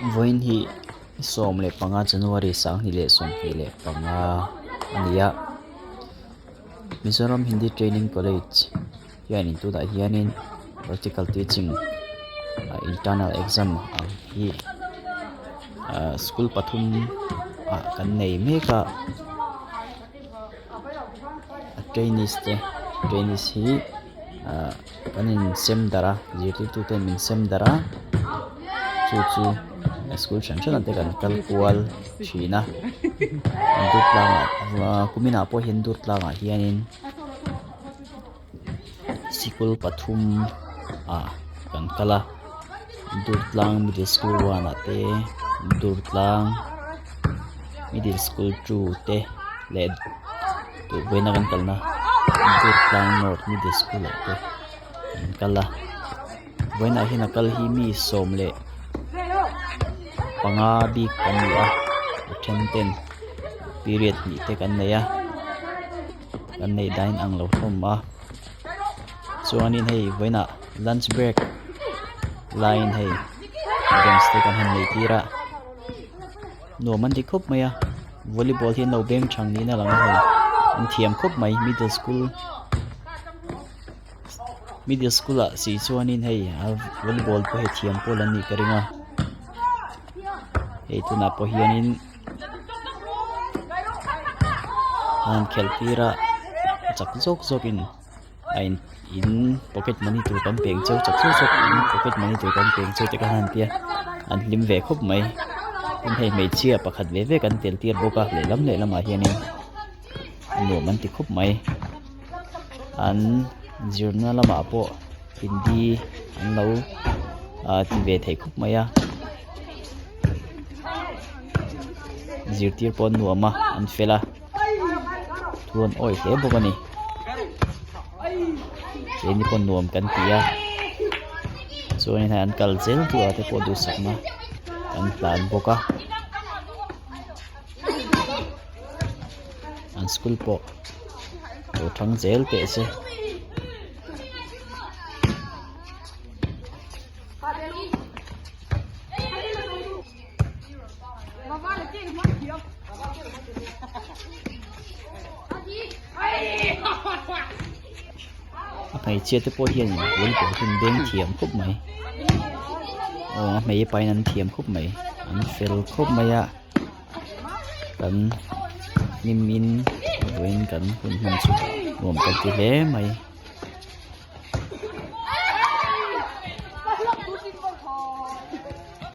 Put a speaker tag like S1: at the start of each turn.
S1: Vawiin hi 15 January 2025 a ni a Mizoram Hindi Training College hianin tunah hianin practical teaching ah internal exam ang hi ah school pathum ah kan nei mek a a trainees te trainees hi ah kan in sem darh a zirtirtu ten min sem darh a chu chu school hran hran ah te kan kal kual thin a Durtlangah kuminah pawh hian Durtlangah hianin sikul pathum ah kan kal a Durtlang middle school one ah te Durtlang middle school two te leh vawiina kan kalna Durtlang north middle school ah te kan kal a vawiinah hian a kal hi mi 15 bik kan ni a a then ten period hnih te kan nei a. Kan neih dan ang lo hlawm a chuanin hei vawiinah lunch break laiin hei games te kan han nei tir a nuam an ti khawp mai a volleyball hi an lo beng thang niin a lang a hei an thiam khawp mai middle school middle school ah si chuanin hei volleyball pawh hei thiam pawl an nih ka ring a hei tunah pawh hianin. An khelh tir a a chak zawk zawk in a in in pocket money tur kan peng cheu chak zawk zawk in pocket money tur kan peng cheu te kha an tia an hlim ve khawp mai tin hei hmeichhia pakhat ve ve kan tel tir bawk a lehlam lehlamah hianin a nuam an ti khawp mai an zirna lamah pawh hindi an lo ah ti ve thei khawp mai a. Zirtir pawh an nuam a an fel a thu an awih hle bawk a ni keini pawh nuam kan ti a chuanin hei an kal zel duh ah te pawh duhsakna kan hlan bawk a an school pawh lo thang zel teh se. A hmeichhia te pawh hian volleyball hi an beng thiam khawp mai aw a hmei pain an thiam khawp mai an fel khawp mai a kan hlim in vawiin kan hun hman chu nuam kan ti hle mai.